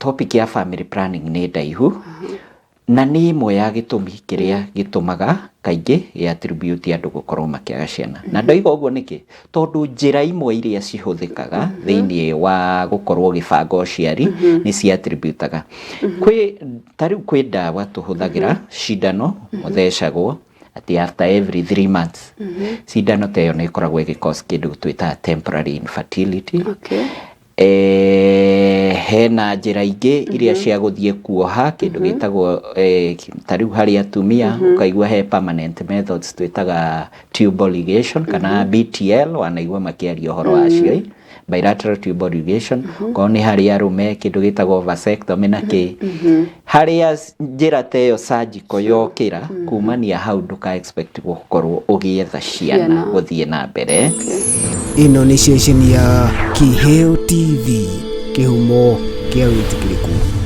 Topic ya family planning nĩ ndaihu na nĩ ĩmwe ya gĩtũmi kĩrĩa gĩtũmaga kaingĩ gĩa attribute andũ gũkorwo makĩaga ciana. Na ndoiga ũguo nĩkĩ? Tondũ njĩra imwe iria cihũthĩkaga thĩinĩ wa gũkorwo ũgĩbanga ũciari nĩ cia attributaga. Kwĩ ta rĩu kwĩ ndawa tũhũthagĩra, cindano mũthecagwo atĩ after every 3 months. Cindano ta ĩyo nĩ ĩkoragwo ĩgĩ cause kĩndũ twĩtaga temporary infertility. Hena njĩra ingĩ iria cia gũthiĩ kuoha kĩndũ gĩtagwo ta rĩu harĩ atumia ũkaigua he permanent methods twĩtaga tubal ligation kana BTL, wanaigua makĩaria ũhoro wacio, bilateral tubal ligation. Korwo nĩ harĩ arũme, kĩndũ gĩtagwo vasectomy na kĩ harĩa njĩra ta ĩyo surgical yokĩra kumania hau, ndũka expect gũkorwo ũgĩetha ciana Ciana. gũthiĩ na mbere. Ĩno nĩ ceceni ya Kĩheo TV, kĩhumo kĩa wĩtĩkĩrĩku.